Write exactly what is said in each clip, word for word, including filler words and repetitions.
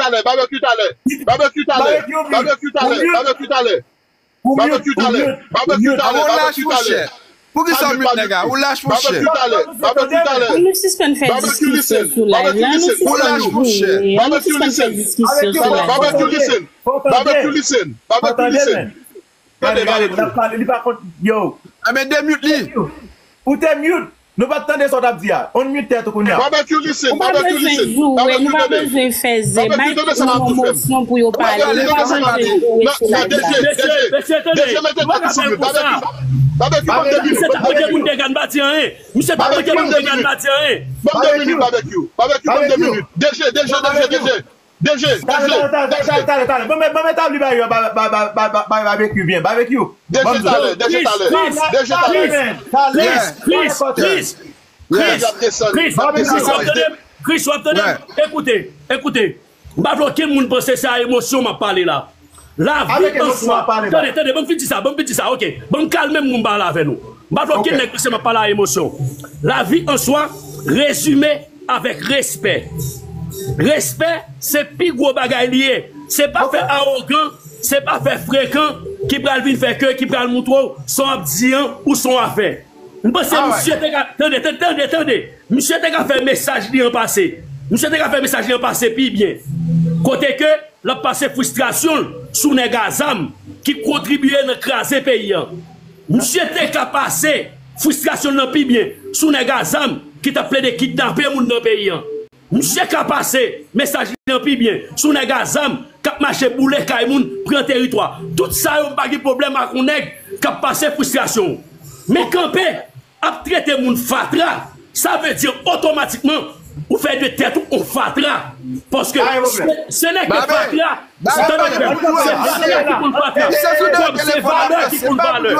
talè, Barbecue talè, Barbecue talè, Barbecue talè, Barbecue talè. Ou mute, ou mute, ou mute. Ou lach, monchè. Poukisa w mute nèg la? Ou lach, monchè. Ann nou sispann fè diskisyon sou live la. Ann nou sispann, ann nou sispann fè diskisyon sou live la. Gade, gade, moun ap pale, li pa konn, yo. Enben demute li. Ou te mute. Nou pa t tande sa w t ap di a. Unmute tèt ou kounye a. Ou pa bezwen joure, nou pa bezwen fè zen. Bay moun mosyon pou yo pale. Nou pa bezwen joure sou live la. Mesye, mesye, tande. Mwen ka fè l konsa. Misye t ap mete moun dega, n pa di anyen. Misye t ap mete moun dega, n pa di anyen. Ban m de minit, Babekyou. Babekyou, ban m de minit. DG, DG, DG, DG. DG, DG, DG. Talè, talè, talè, talè. Ban m etabli bagay yo, bay Babekyou byen. Babekyou. Deje talè, deje talè. Deje talè. Chris, Chris, Chris, Chris, Chris, w ap tande m? Chris, w ap tande m? Ekoute, ekoute. M pa vle okenn moun panse se a emosyon m ap pale la. Lavi an swa. Tande, tande, ban m fin di sa, ban m fin di sa, oke. Ban m kalme m pou m pale avè nou. M pa vle okenn nèg panse m ap pale a emosyon. Lavi an swa, rezime avèk respè. Respè, se pi gwo bagay li ye. Se pa fè awogan, se pa fè frekan ki pral vin fè ke, ki pral moutre w sa w ap di an ou sa w ap fè. M panse misye te ka, tande, tande, tande, tande. Misye te ka fè mesaj li an pase. Misye te ka fè mesaj li an pase pi byen. Kote ke l ap pase fristrasyon l sou nèg a zam ki kontribye nan kraze peyi an. Misye te ka pase fristrasyon l nan pi byen sou nèg a zam ki t ap plede kidnape moun nan peyi an. Misye ka pase mesaj li an pi byen sou nèg a zam k ap mache boule kay moun, pran teritwa. Tout sa yo, m pa gen pwoblèm ak yon nèg k ap pase fristrasyon. Men kanpe ap trete moun fatra, sa vle di otomatikman ou fè de tèt ou on fatra. Paske se nèg ki fatra, se fatra ki pou l fatra. Kòm se valè ki pou l valè.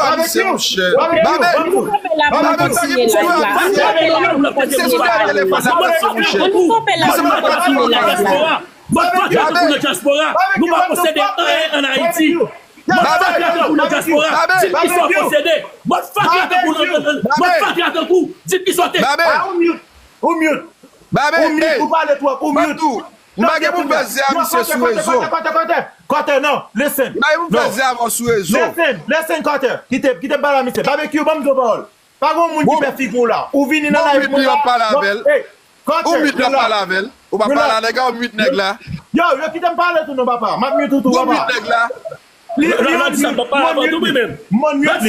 Motherfucker tankou nan dyaspora, nou pa posede anyen ann Ayiti. Motherfucker tankou nan dyaspora, di m kisa w posede. Motherfucker tankou nan, motherfucker tankou, di m kisa w te. Ou mute, ou mute. Ou mute, ou pale twòp, ou mute. Ou pa gen pou fè zen a misye sou rezo. Kòtè, kòtè, kòtè, non, listen. Ou pa gen pou fè zen avè w sou rezo. Listen, listen, kòtè. Kite, kite m pale a misye. Babekyou, ban m di w pawòl. Pa gen yon moun ki pè figi w la. Ou vini nan live mwen la. Ou mute lè w ap pale avè l. Ou pa pale a nèg la, ou mute nèg la. Yo, yo kite m pale tou non papa. M ap mute ou tou papa. Ou mute nèg la. Li, li on mute, m on mute li. M on mute li.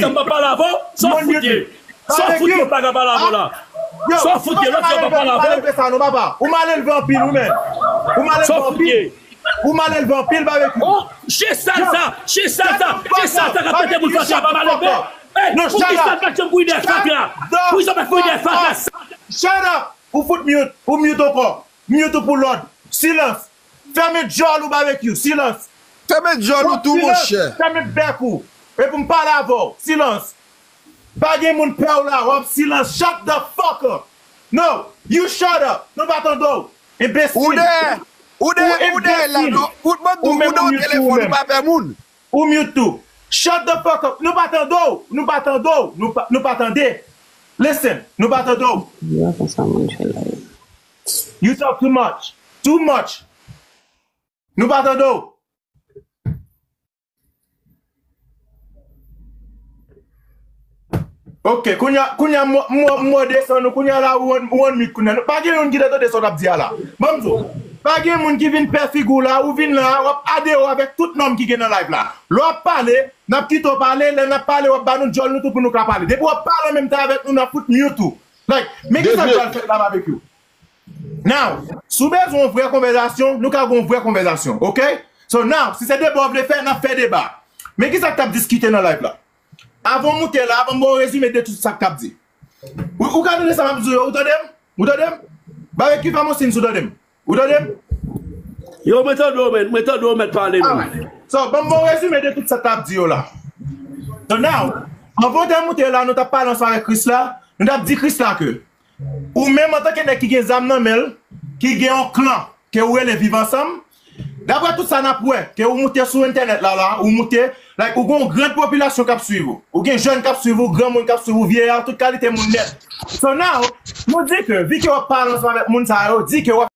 Sa w fout ye? Sa w fout ye, pa ka pale avè w la. Sa w fout ye, lòt yo pa pale avè w. Ou malelve anpil ou menm. Ou malelve anpil. Ou malelve anpil, Babekyou. Oh, chen sal sa, chen sal sa, chen sal sa k ap trete moun fatra pa malelve. Ey, poukisa l pa t janm kouri dèyè fatra? Poukisa l pa t kouri dèyè fatra? Shut up! Ou fout mute, ou mute ankò. Mute ou pou lòd. Silans. Fèmen djòl ou, Babekyou. Silans. Fèmen djòl ou tou, monchè. Fèmen bèk ou. Epi m pale avè w. Silans. Pa gen moun pè w la, w ap silans. Shut the fuck up. No, you shut up. Nou pa tande w. Enbesil. Ou dèyè, ou dèyè, ou dèyè la, non. Ou dèyè yon telefòn, ou pa pè moun. Ou mute tou. Shut the fuck up. Nou pa tande w. Nou pa tande w. Nou pa, nou pa tande. Listen, nou pa tande w. Yo, konsa moun fè live. You talk too much. Too much. Nou pa tande w. Ok, kounye a, kounye a, m, m, m desann ou, kounye a la, ou on, ou on mute kounye a. Pa gen youn ki te tande sa w t ap di a la. Ban m di w, pa gen moun ki vin pè figi w la, ou vin la, w ap adere w avèk tout nonm ki gen nan live la. Lè w ap pale, n ap kite w pale, lè n ap pale, w ap ba nou djòl nou tou pou nou ka pale. Depi w ap pale an menm tan avèk nou, n ap fout mute ou. Like, men kisa k pral fèt la, Babekyou? Now, si w bezwen yon vrè konvèzasyon, nou ka gen yon vrè konvèzasyon, ok? So now, si se deba w vle fè, n ap fè deba. Men kisa k t ap diskite nan live la? Avan w moute la, ban m ba w rezime de tout sa k t ap di. Ou, ou ka tande sa m ap di w yo, ou tande m? Ou tande m? Babekyou, fè m yon siy si w tande m. Ou tande m? Yo, mwen tande w, men, mwen tande w, mèt pale, men. Alright. So, ban m ba w rezime de tout sa k t ap di yo la. So now, avan w te moute la, nou t ap pale ansanm avèk Chris la, nou t ap di Chris la ke ou menm antanke nèg ki gen zam nan men l, ki gen yon klan, ke ou rele Viv Ansanm, daprè tout sa n ap wè, ke ou moute sou entènèt la, la, ou moute, Like, ou gen yon gran popilasyon k ap swiv ou. Ou gen jèn k ap swiv ou, granmoun k ap swiv ou, vyeyè, tout kalite moun nèt. So now, nou di ke, vi ke w ap pale ansanm avèk moun sa yo, di ke w ap